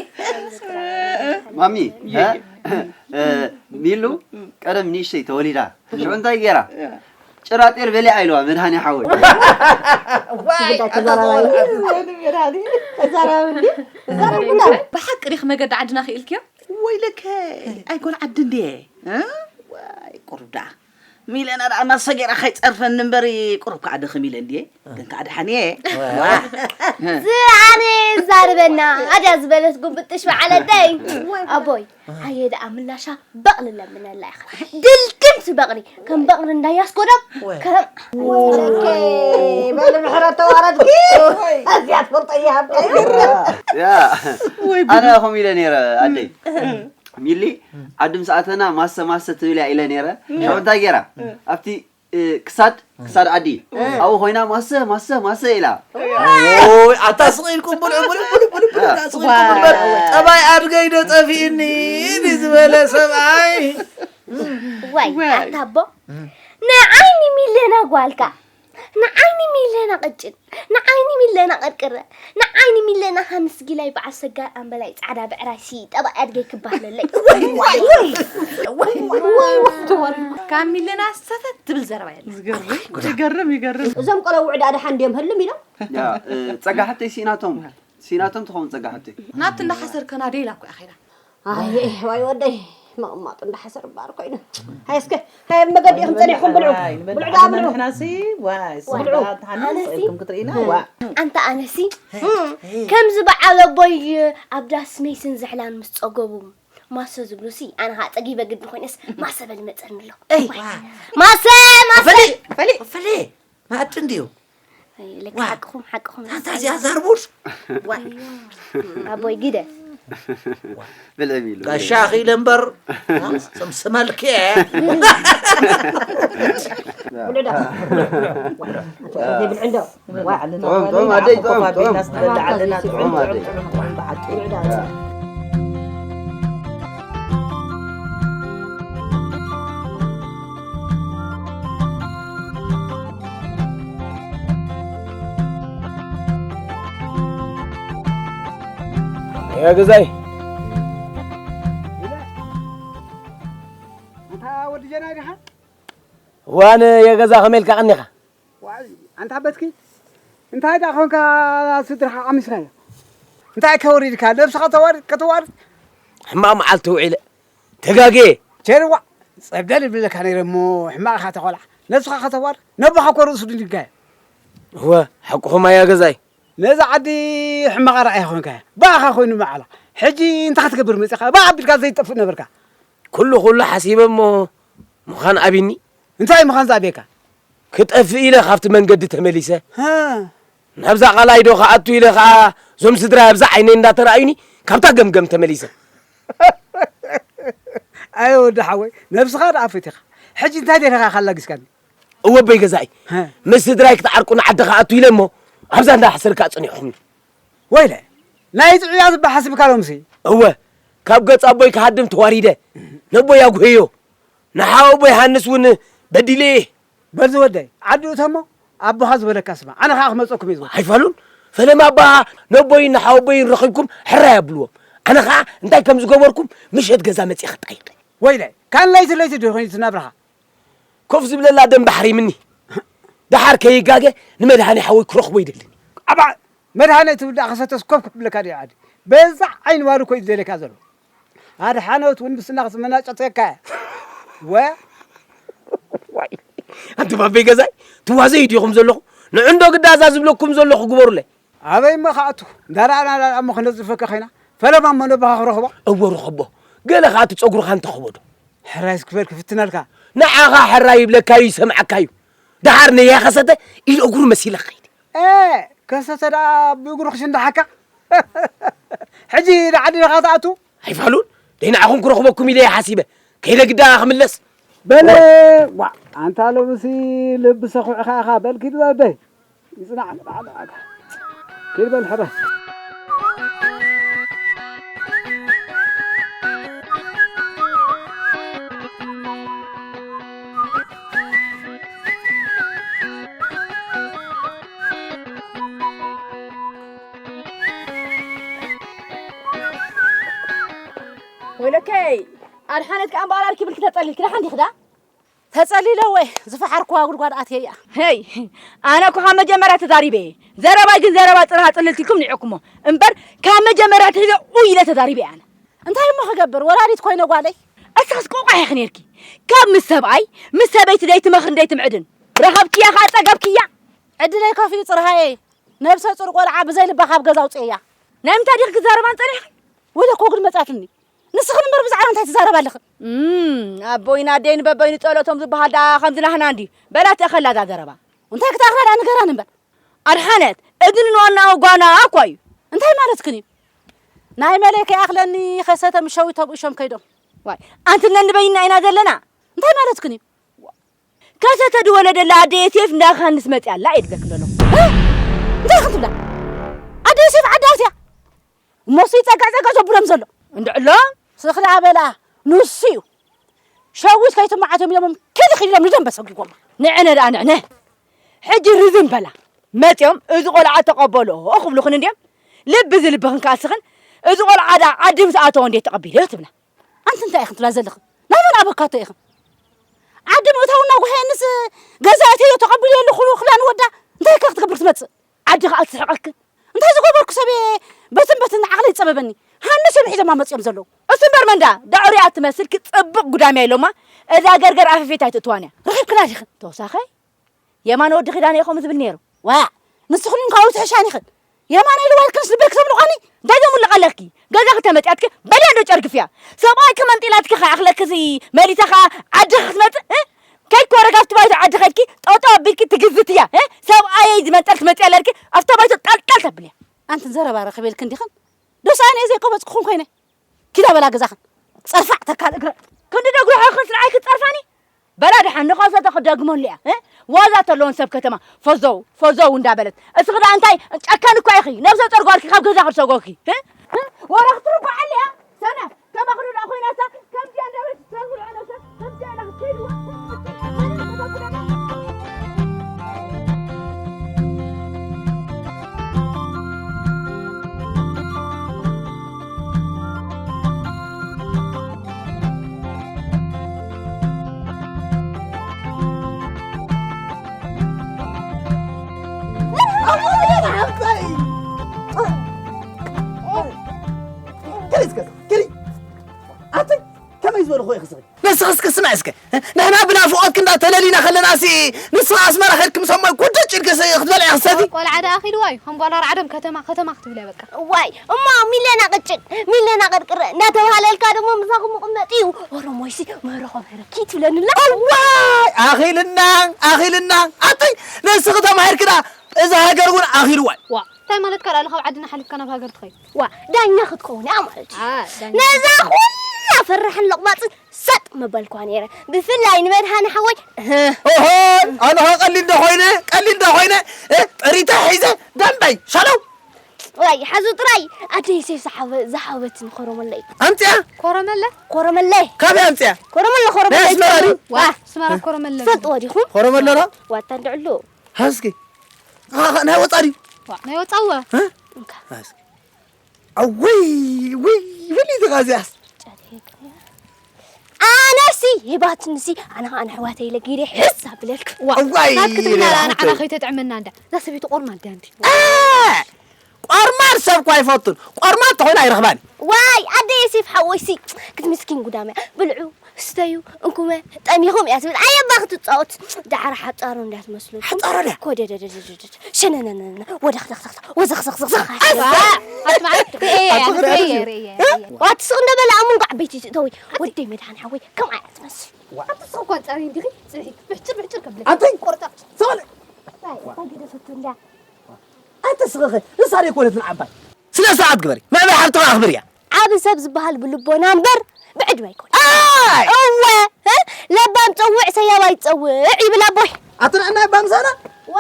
ማሚ፣ እ? እ፣ ሚሉ ቀደም ንእሽተይ ተወሊዳ። ሽዑ እንታይ ገይራ? ጭራጤር በሊዓ ኢልዋ መድሃኒ ሓወይ። ዋይ፣ ጉዳይ ተዛራባይ። ኣታ ተዛራቢ እንዲ? ተዛራቢ እንዳ? ብሓቂ ዲኺ መገዲ ዓድና ክኢልክዮ? ወይለከ፣ ኣይኮን ዓዲ እንድየ። እ? ዋይ፣ ቁሩብ ደኣ። ሚለና ደኣ ማሰ ገይራ ከይጸርፈኒ እምበሪ፣ ቁሩብ ከኣ ደኺም ኢለ እንድየ። ግን ከኣ ደሓን እየ። ዋ። ዝኣነ ዛርበና፣ ኣድያ ዝበለት ጉንብጥሽ በዓል ኣደይ። ኣቦይ፣ ኣየ ደኣ ምላሻ በቕሊ ለምነላ ኢኻ። ድልድምቲ በቕሊ፣ ከም በቕሊ እንዳያስጎደም፣ ወይ። ከም ወይ። በል ምሕረት ተዋረድኪ። ኣዝያ ትፈልጦ እያ ሃብካ። ያ። ወይ ጉድ። ኣነ ከምኡ ኢለ ነይረ ኣደይ። ሚሊ፣ ዓዲ ምስ ኣተና ማሰ ማሰ ትብል እያ ኢለ ነይረ። ሻው እንታይ ገይራ? ኣብቲ፣ እ፣ ክሳድ፣ ክሳድ ዓዲ። ኣብኡ ኮይና ማሰ፣ ማሰ፣ ማሰ ኢላ። ኦይ፣ ኣታ ስቕ ኢልኩም ብልዑ፣ ብልዑ፣ ብልዑ፣ ብልዑ፣ ብልዑ፣ ያ። ስቕ ኢልኩም ብልዑ። ጠባይ ኣድገይ ዶ ጠፊእኒ? እንዲ ዝበለ ሰብኣይ። ዋይ፣ ዋይ። ኣታ ኣቦ፣ ንዓይ ንሚለና ጓልካ፣ ንዓይ ንሚለና ቅጭን፣ ንዓይ ንሚለና ቅርቅረ፣ ንዓይ ንሚለና ሃንስ ጊላይ በዓል ሰጋር ኣምበላይ ጻዕዳ ብዕራይ ሲ ጠባይ ኣድገይ ክባህለለይ። ወይ፣ ወይ፣ ወይ። ወይ፣ ወይ፣ ወይ፣ ተዋሪድኩ። ካብ ሚለና ሰተት ትብል ዘረባ የለን። ዝገርም፣ ይገርም፣ ይገርም። እዞም ቆለውዕ ደኣ ደሓን ድዮም ህልም ኢሎም? ያ፣ እ፣ ጸጋ ሓብተይ ሲኢናቶም። ሲኢናቶም ትኸውን ጸጋ ሓብተይ። ናብቲ እንዳሓሰር ከናደ ኢላ እኮ እያ ኸይዳ። ኣይ፣ ዋይ ወደይ፣ ምቕማጡ እንዳሓሰር እምበኣር ኮይኑ። ሃየ እስከ፣ ሃየ፣ ኣብ መገዲ ኢኹም ጸኒሕኩም ብልዑ። ዋይ፣ ንበል ብልዑ ደኣ ዓድና ብልዑ። ንሕናሲ፣ ዋይ፣ ብልዑ። ስቕ ኢልኩም ክትርእይና፣ ኣነሲ፣ ዋ። ኣንታ ኣነሲ፣ እም፣ ከምዚ በዓል ኣቦይ ኣብ ዳስ ሜስን ዝሕላን ምስ ጸገቡ ማሰ ዝብሉሲ፣ ኣነ ኸኣ ጸጊበ ግድን ኮይነስ ማሰ በል መጸኒ ኣሎ። እይ፣ ዋይ። ዋ። ማሰ፣ ማሰ። ፈሊ፣ ፈሊ፣ ፈሊ። መኣዲ እንድዩ። ኣይ፣ ለካ ዋ። ሓቅኹም፣ ሓቅኹም። ኣንታ እዚኣ ዛርቡሽ። ዋይ። ኣቦይ ግደ። ብልዕም ኢሉ። ጋሻ ኺኢለ እምበር፣ ሰምስመልኪ እየ። ውሉዳ። ዘይብል ዕንዶ። ዋዕልና ጥዑም፣ ጥዑም፣ ኣደይ፣ ጥዑም፣ ጥዑም። ኮፋ ቢላ ስትበልዕ ኣለና። ጥዑም፣ ጥዑም፣ ኣደይ። ጥዑም፣ ጥዑም፣ ጥዑም፣ ብሓቂ። ያ ገዛይ። ኣንታ ወዲ ጀናይ ዲኻ? ዋን የገዛ ከመይ ኢልካ ቀኒኻ? ዋይ፣ ኣንታ በትኪ፣ እንታይ ደኣ ኾንካ ስድራኻ ኣሚስካዮ? እንታይ ከወሪድካ? ነብስኻ ተዋርድ፣ ከተዋርድ? ሕማቕ መዓልቲ ውዒለ። ተጋግየ። ቸርዋ፣ ጸብደል ይብለካ ነይረ እሞ ሕማቕ ኢኻ ተኾልዓ። ነብስኻ ከተዋርድ? ነቦኻ እኮ ርእሱ ድንጋየ። እወ፣ ሓቅኹም ኣያ ገዛይ። ነዛ ዓዲ ሕማቕ ኣርኣያ ኾንካ። ብኣኻ ኮይኑ መዓላ። ሕጂ እንታይ ክትገብር መጺኻ? ብኣ ኣቢልካ ዘይትጠፍእ ነበርካ። ኩሉ ኩሉ ሓሲበ እሞ ምዃን ኣቢኒ። እንታይ ምዃን ዝኣብየካ? ክጠፍእ ኢለ ካብቲ መንገዲ ተመሊሰ። ሃ። ናብዛ ቃላይ ዶ ክኣቱ ኢለ ኸዓ እዞም ስድራይ ኣብዛ ዓይነይ እንዳተረኣዩኒ ካብታ ገምገም ተመሊሰ። ኣየ ወዲ ሓወይ፣ ነብስኻ ደኣ ፈቲኻ። ሕጂ እንታይ ደሊኻ ካላጊስካኒ? እወ ኣቦይ ገዛኢ፣ ሃ። ምስ ስድራይ ክትዓርቁ ንዓዲ ክኣቱ ኢለ እሞ ኣብዛ እንዳሕሰርካ ጸኒሕኹምኒ። ወይለ፣ ናይ ጥዑያ ዝበሃል ሓሲብካ ሎምሲ? እወ፣ ካብ ገጽ ኣቦይ ክሃድም ተዋሪደ። ነቦይ ኣጉህዮ። ንሓወቦይ ሃንስ እውን በዲለየ። በል ዝወደይ፣ ዓዲ እቶ እሞ ኣቦኻ ዝበለካ ስማዕ። ኣነ ኸዓ ክመጸኩም እየ ዝወደይ። ኣይፋሉን። ፈለማ ኣቦኻ ነቦይን ንሓወቦይን ረኺብኩም ሕራይ ኣብልዎም። ኣነ ኸዓ እንታይ ከም ዝገበርኩም ምሸት ገዛ መጺአ ክጣይቕ። ወይለ፣ ካን ለይቲ ለይቲ ድዩ ኮይኑ እቲ ናብራኻ? ኮፍ ዝብለላ ደም ባሕሪ ምኒ። ደሓር ከይጋገ ንመድሃኒ ሓወይ ክረኽቦ ይደልን። ኣባ፣ መድሃኒ ትብል ደኣ ከሰተስ ኮፍ ክብለካ ድዩ ዓዲ? በዛ ዓይኒ ዋሪ እኮ እዩ ዝደልየካ ዘሎ። ኣድሓኖት እውን ብስና ክትመናጨተካ እያ። ወ- ዋይ፣ ኣንቱም ኣቦይ ገዛይ፣ ትዋዘዩ ዲኹም ዘለኹ? ንዕንዶ ግዳዛ ዝብለኩም ዘለኹ ግበሩለይ። ኣበይ እሞ ክኣቱ? እንዳ ረኣና፣ እንዳ ረኣና እሞ ክነጽርፈካ ኸይና። ፈለማ እሞ ነቦኻ ክረኽቦ። እወ ርኸቦ። ገለ ኸኣ እቲ ጸጉርኻ እንተኸቦ ዶ? ሕራይ እስኪ በል ክፍትነልካ። ንዓኻ ሕራይ ይብለካ እዩ፣ ይሰምዓካ እዩ። ደሓር ነያ ከሰተ ኢድ እግሩ መሲለ ክኸይድ። እ፣ ከሰተ ደኣ ብእግሩ ክሽንዳሓካ? ሕጂ ንዓዲ ዲኻ ትኣቱ? ኣይፋሉን። ደይ ንዓኹም ክረኽበኩም ኢለ እየ ሓሲበ። ከይደ ግዳ ክምለስ። በለ፣ ዋ፣ ኣንታ ሎምሲ ልቢ ሰኹዕኻ ኢኻ። በል ኪድ ወደይ። ይጽናዕ ንባዕሉ ዋጋ። ኪድ በል ሕረ። ወይለከይ፣ ኣድሓነት ከኣ እምበኣር ኣርኪብልኪ ተጸሊልኪ፣ ደሓን ዲኺ ዳ? ተጸሊለ ወይ ዝፈሓርኩዋ ጉድጓድ ኣትየ እያ። ሄይ፣ ኣነ እኮ ካብ መጀመርያ ተዛሪበ እየ። ዘረባይ ግን ዘረባ ጽርሃ ጽልልቲ ኢልኩም ንዒቕኩሞ። እምበር ካብ መጀመርያ ኣትሒዘ ኡይ ኢለ ተዛሪበ እየ ኣነ። እንታይ እሞ ክገብር፣ ወላዲት ኮይነ ጓለይ። እሳስ ቆቋሕ ኢኺ ኔርኪ። ካብ ምስ ሰብኣይ፣ ምስ ሰበይቲ ደይትመኽርን ደይትምዕድን። ረኸብክያ ኸኣ ጸገብክያ። ዕድለይ ከፊኡ ጽርሃየይ። ነብሰ ጹር ቆልዓ ብዘይ ልባ ካብ ገዛ ኣውጽኤያ። ናይ ምንታይ ዲኺ ክዛረባን ጸኒሕክን? ወይለ እኮ ጉድ መጻትኒ። ንስኽን እምበር ብዛዕባ እንታይ ትዛረባ ኣለኽን? እም፣ ኣቦይን ኣደይን በበይኑ ጸሎቶም ዝበሃል ደኣ ከምዚ ናህና እንድዩ። በላ ትእኸላ እዛ ዘረባ። እንታይ ክትኣኽላ ደኣ ንገራን እምበር። ኣድሓነት፣ እዝኒ ንዋናኡ ጓና እኳ እዩ። እንታይ ማለትክን እዩ? ናይ መለይ ከይኣኽለኒ ከሰተ ምስ ሸዊት ተብኡ ሸም ከይዶም። ዋይ፣ ኣንቲ ነንበይና ኢና ዘለና። እንታይ ማለትክን እዩ? ከሰተ ዝወለደላ ኣደ ዮሴፍ እንዳ ዮሃንስ መጽያ ኣላ እየ ዝብለኪ ዘለኹ። እ? እንታይ ኢኽን ትብላ? ኣደ ዮሴፍ ዓዲ ኣትያ? እሞ እሱ ይጸጋዕ ጸጋዕ ዘብሎም ዘሎ። እንድዕሎ? ስኽላ በላ፣ ንሱ እዩ። ሸዊት ከይትመዓቶም ኢሎሞም ክዲ ኺድ ኢሎም ንደንበ ሰጒጎማ። ንዕነ ደኣ ንዕነ። ሕጂ ርዝን በላ። መጺኦም እዚ ቆልዓ ተቐበሎ ክብሉኽን እንድዮም። ልቢ ዝልብኽን ከኣ ስኽን እዚ ቆልዓ ደኣ ዓዲ ምስ ኣተወ እንዴት ተቐቢለዮ ትብላ። ኣንቲ እንታይ ኢኽን ትብላ ዘለኽን? ናይ መን ኣበካቶ ኢኽን? ዓዲ ምእታው እናጓሃየንስ ገዛ ኣትየዮ ተቐቢለዮ ኣለኹ ክብላ ንወዳ እንታይ ከ ክትገብር ትመጽእ? ዓዲ ከኣ ትስሕቐክን። እንታይ ዝገበርኩ ሰብ እየ? በትን በትን ዓቕለይ ይጸበበኒ። ሃንስ እዮም ሒዞማ መጺኦም ዘለዉ። እሱ እምበር መንዳ ዳዕሮ እያ ትመስል ክጽብቕ ጉዳምያ ኢሎማ እዛ ገርገር ኣፈፌት ኣይትእትዋን እያ። ረኺብክና ዲኽን? ተወሳኸ የማነ ወዲ ኺዳነ እዩ ከምኡ ዝብል ነይሩ። ዋዕ! ንስኽን እውን ካብኡ ትሕሻን ኢኽን። የማነ ኢልዋ ኢልክንስ ልበይ ክተምልቓኒ? እንታይ ዘምልቕ ኣለኪ? ገዛ ክተመጽያትኪ በልያ እንዶ ጨርግፍያ። ሰብኣይ ከመንጢላትኪ ከኣኽለክሲ መሊሳ ከኣ ዓድኺ ክትመጽእ፣ እ? ከይኮረጋ ኣብቲ ባይቶ ዓዲ ከድኪ ጠጠው ኣቢልኪ ትግዝትያ፣ እ? ሰብኣየይ ዝመንጠል ትመጽያ ኣለልኪ ኣብታ ባይቶ ጠልጠል ተብልያ። ኣንትን ዘረባ ረኺበልክን ዲኽን? ዶ ምሳኔ ዘይቆበጽኩኹም ኮይነ። ኪዳ በላ ገዛኽን። ጸርፋዕ ተካል እግረ። ክንዲ ደግሩ ሓኽን ስርዓይ ክትጸርፋኒ? በላ ደሓን ንኸሰተ ክደግመሉ እያ። እ? ዋዛ ተለውን ሰብ ከተማ። ፈዘው፣ ፈዘው እንዳበለት። እስኺ ደኣ እንታይ ጨካን እኳ ኢኺ። ነብሰ ጾር ጓልኪ ካብ ገዛ ክድሰጎኪ። እ? እ? ወረ ክትርባዓሊ እያ። ሰነ፣ ከማኽሉ ደኣ ኮይናሳ፣ ከምዚኣ እንዳበለት ትሰርብሉ ነብሰ፣ ከምዚኣ ኢላ ክትከይድዋ። ከመይ ዝበልኹ ኢኺ ስኺ? ንስኺ እስከ ስማዒ እስከ። ንሕና ብናፍቖት ክንዳ ተለሊና ከለናሲ፣ ንስኺ ኣስመራ ከድኪ ምስ ኣሞይ ኩድጭ ኢልኪ ስ-፣ ክትበልዒ ክሰቲ? ቆልዓ ደኣ ኣኺልዋ እዩ። ከም ጓል ኣርዓዶም ከተማ፣ ከተማ ክትብል እያ በቃ። ዋይ፣ እሞ ሚለና ቅጭን፣ ሚለና ቅርቅር እናተባህለልካ ደሞ ምሳኹም ምቕመጥ እዩ። ኦሮሞይሲ ምህረኾ ምህረኪ ትብለኒ ኣላ። ዋይ፣ ኣኺልና፣ ኣኺልና። ኣተይ፣ ንስኺ ተማሂርኪ ደኣ፣ እዛ ሃገር እውን ኣኺልዋ እዩ። ዋ፣ እንታይ ማለትካ ደኣ፣ ካብ ዓድና ሓሊፍካ ናብ ሃገር ትኸይድ? ዋ፣ ዳኛ ክትከውን እያ ማለት እዩ። አ፣ ዳኛ። ነዛ ኩላ ፈራሕን ለቕባጽን ሰጥ ምበልኳ ነይረ። ብፍላይ ንመድሃኒ ሓወይ፣ እህ። ኦሆ፣ ኣነ ኸ ቀሊል ዶ ኾይነ? ቀሊል ዶ ኾይነ? እ፣ ጥሪተ ሒዘ ደንበይ ሻለው። ዋይ፣ ሓዙ ጥራይ። ኣደይ ሴፍ ዝሓበ-፣ ዝሓበትኒ ኮረመለ እዩ። ኣምፅያ? ኮረመለ? ኮረመለ። ካበይ ኣምፅያ? ኮረመለ፣ ኮረመለ ናይ ኣስመራ ድዩ? ዋ፣ ዋ። ኣስመራ ኮረመለ። ትፈልጥዎ ዲኹም? ኮረመለ ዶ? ዋታ እንድዕሉ። ሃዝኪ። ኣ፣ ናይ ወፃ ድዩ? ዋ፣ ናይ ወፃ እወ። እ? እንካ። ሃዝኪ። ኣወይ፣ ወይ፣ በሊ እዚኣ እዚኣስ። ኣነሲ ሂባትንሲ ኣነ ኸዓ ንሕዋተይ ኢለ ገይረ ሕስ ኣብለልኩ። ዋ፣ እዋይ፣ ናትኪ ትብላ ሪኣ ኣነ ሓፍተይ። ዓና ከይተጥዕመና እንዳ። እዛ ሰበይቲ ቆርማድ ድያ እንዲ? እ! ቆርማድ ሰብ እኮ ኣይፈቱን። ቆርማድ ተኾይና ኣይረኽባን። ዋይ፣ ኣደ የሴፍ ሓወይሲ፣ ክትምስኪን ጉዳመ። ብልዑ፣ ስተዩ፣ እንኩመ፣ ጠሚኹም እያ ትብል። ኣየባ ክትጻወት። ዳዕራ ሓጻሮ እንዳ ትመስሉ። ሓጻሮ ድያ? ኮደደደደደደ። ሸነነነነ፣ ወደኽደኽደኽ፣ ወዘኽዘኽዘኽዘኽ። ኣስማ፣ ኣስማ፣ ርእየ፣ ኣቶ ርእየ፣ ክዳን ርእየ፣ ርእየ። ዋት ስቕ እንደ በለ ኣብ መንጎ ዓበይቲ ትእተዊ። ወደይ መድሃን ሓወይ፣ ከም ኣያ ትመስል። ዋ። ኣቲ ስቕ እኳ ጸሪ እንዲኺ፣ ጽንሒ፣ ብሕጭር፣ ብሕጭር ከብለኪ። ኣንተይ! ቆርጣ። ሰዋለ! እንታይ፣ እንታይ ገደፈቶ እንዳ? ኣቲ ስቕኸ፣ ንሳ ደይኮነትን ዓባይ። ስነ ስርዓት ግበሪ። መዕበይ ሓብትኻ ኣኽብርያ። ዓቢ ሰብ ዝበሃል ብልቦና እምበር ብዕድመ ኣይኮነን። ኣይ! እወ፣ እ? ለባም ጸውዕ ሰያብ ኣይትጸውዕ ይብል ኣቦይ። ኣቲ ንዕና እባ ምሳና? ዋ!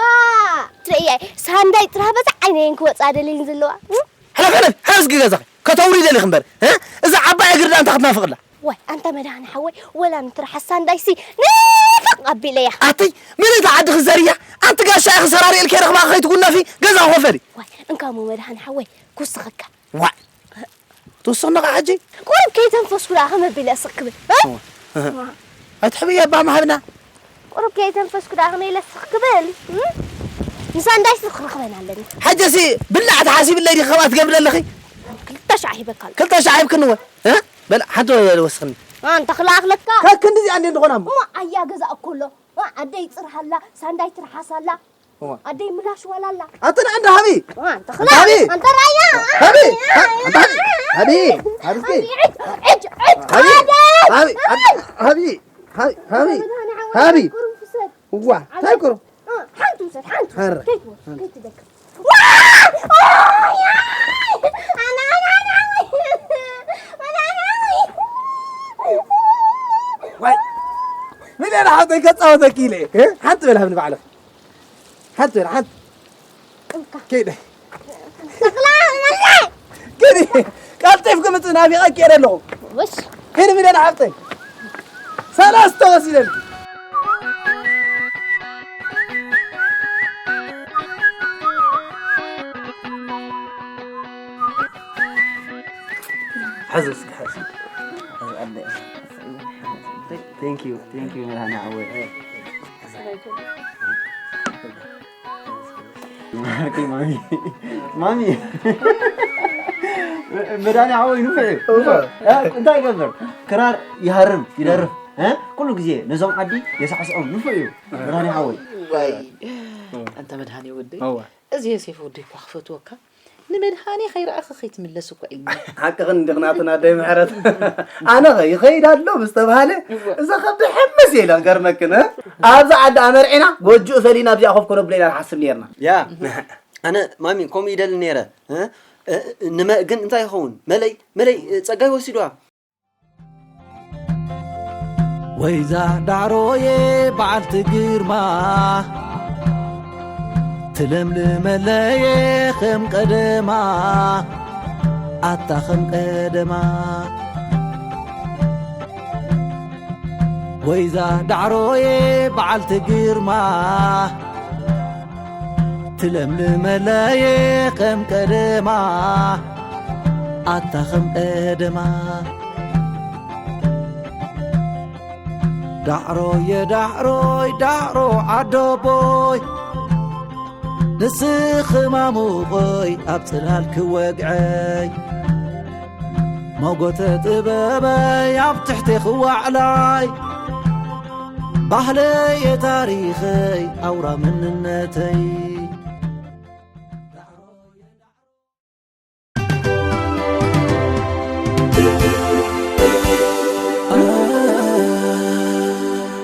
ትርእያ፣ ሳንዳይ ጥራህ በዛ ዓይነየን ክወጻ ደልየን ዘለዋ። እ? ሕለፍ፣ ሕለፍ፣ ሕለፍ እስኪ ገዛኺ። ከተውሪ ደሊኺ እምበር፣ እ? እዛ ዓባይ እግሪ ደኣ እንታይ ክትናፍቕላ? ዋይ፣ ኣንታ መድሃኒ ሓወይ፣ ወላ ንትርሓስ ሳንዳይሲ ንፍቕ ኣቢለያ። ኣቲ፣ ምልእቲ ዓዲ ክዘርያ፣ ኣቲ ጋሻ ኢኺ ሰራሪኤልኪ ረኽባ ከይትጉነፊ፣ ገዛ ኾፈሊ። ዋይ፣ እንካሞ መድሃኒ ሓወይ፣ ክውስኸካ። ዋይ፣ ትውስኽኒ ኸዓ ሕጂ? ቁሩብ ከይተንፈስኩ ደኣ ከመ ኣቢለ ስቕ ክብል፣ እ? እዋ፣ እህ። ኣይትሕብየ እባ ማህብና። ቁሩብ ከይተንፈስኩ ደኣ ከመ ኢለ ስቕ ክብል፣ እ? ንሳንዳይሲ ክረኽበን ኣለኒ። ሕጂሲ ብላዕ ተሓሲብለይ ዲኺ ከምኣ ትገብሪ ዘለኺ? ክልተ ሻዕ ሂበካ ኣለኹ። ክልተ ሻዕ ሂብክኒ እወ፣ እ? በል፣ ሓንቲ ወስኽኒ። ኣንታ ክልኣኽለካ። ከክንዲ እዚኣ እንዴ እንድኾና እሞ? እሞ ኣያ ገዛ እኮ ኣሎ። እ፣ ኣደይ ጽርሃላ፣ ሳንዳይ ትርሓሳላ። እዋ። ኣደይ ምላሽ ዋላላ። ኣንተ ንዓ እንዳ ሃቢ። ዋ፣ ኣንተ ኣንተ ሃቢ። ክላ-፣ ኣንተ ራያ። ሃቢ። ሃ-፣ ኣንተ ሃቢ። ሃቢ። ሃቢ እስኪ። ሃቢ፣ ዕጅ፣ ዕጅ፣ ዕጅ፣ ሃቢ። ኣደይ። ሃቢ። ኣንተ ሃቢ። ሃቢ። ሃቢ። ሃቢ። መድሃኒ ዓወት ሃቢ። ቁሩብ ፍሰድ። እዋ፣ ኣደይ። እንታይ ቁሩብ? እ፣ ሓንቲ ውሰድ፣ ሓንቲ። ሃረ። ከይትወስድ፣ ከይትደክም። ዋ! ኦይ! ኣና፣ ኣና፣ ኣና፣ ኣና። ዋይ! ሚልዮን ሓብተይ ከጻወተኪ ኢለ። እ? ሓንቲ በል ሃብኒ ባዕልኺ። ሓንቲ በል፣ ሓንቲ። እንካ። ከይደ። ተኽላ፣ መለ! ከይደ። ቀልጢፍኪ ምጽእ፣ ናፊቐኪ እየ ዘለኹ። ወሽ። ከይደ ሚልዮን ሓብተይ። ሰለስተ ወሲደልኪ። ሓዚ እስኪ፣ ሓዚ። ሓዚ ኣደ። Thank you, thank you፣ መድሃኒ ዓወት። ማርኪ፣ ማሚ፣ ማሚ። መድሃኒ ዓወት ንፉዕ እዩ። እወ። እ፣ እንታይ ይገብር? ክራር ይሃርም፣ ይደርፍ። እ? ኩሉ ግዜ ነዞም ዓዲ የሳዕስዖም። ንፉዕ እዩ። መድሃኒ ዓወት። ዋይ። ኣንታ መድሃኒ ወደይ። እወ። እዚ የሴፍ ወደይ እኳ ክፈትወካ። ንመድሃኒ ከይረኣኺ ከይትምለስ እኳ ኢልኒ። ሓቅኽን እንዲኺ ናትና ኣደይ ምሕረት። ኣነ ኸ ይኸይድ ኣሎ ምስ ተባህለ፣ እወ። እዛ ከብዲ ሕምስ ኢለ ክገርመክን፣ እ? ኣብዛ ዓዲ ኣመርዒና፣ ጎጆኡ ፈሊና ኣብዚኣ ኮፍ ከነብሎ ኢና ንሓስብ ነይርና። ያ፣ ኣነ ማሚ ከምኡ ይደሊ ነይረ፣ እ? እ፣ ንመ-፣ ግን እንታይ ይኸውን? መለይ፣ መለይ፣ እ፣ ጸጋይ ወሲዱዋ። ወይዛ ዳዕሮየ በዓልቲ ግርማ፣ ትለምልመለየ ከም ቀደማ፣ ኣታ ከም ቀደማ። ወይዛ ዳዕሮየ በዓልቲ ግርማ፣ ትለምልመለየ ከም ቀደማ፣ ኣታ ከም ቀደማ። ዳዕሮየ ዳዕሮይ ዳዕሮ ዓዶቦይ፣ ንስኺ ማሙቐይ ኣብ ጽላል ክወግዐይ፣ ሞጎተ ጥበበይ ኣብ ትሕቲ ክዋዕላይ፣ ባህለየ ታሪኸይ ኣውራ መንነተይ።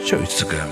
ሸዊት ስገም።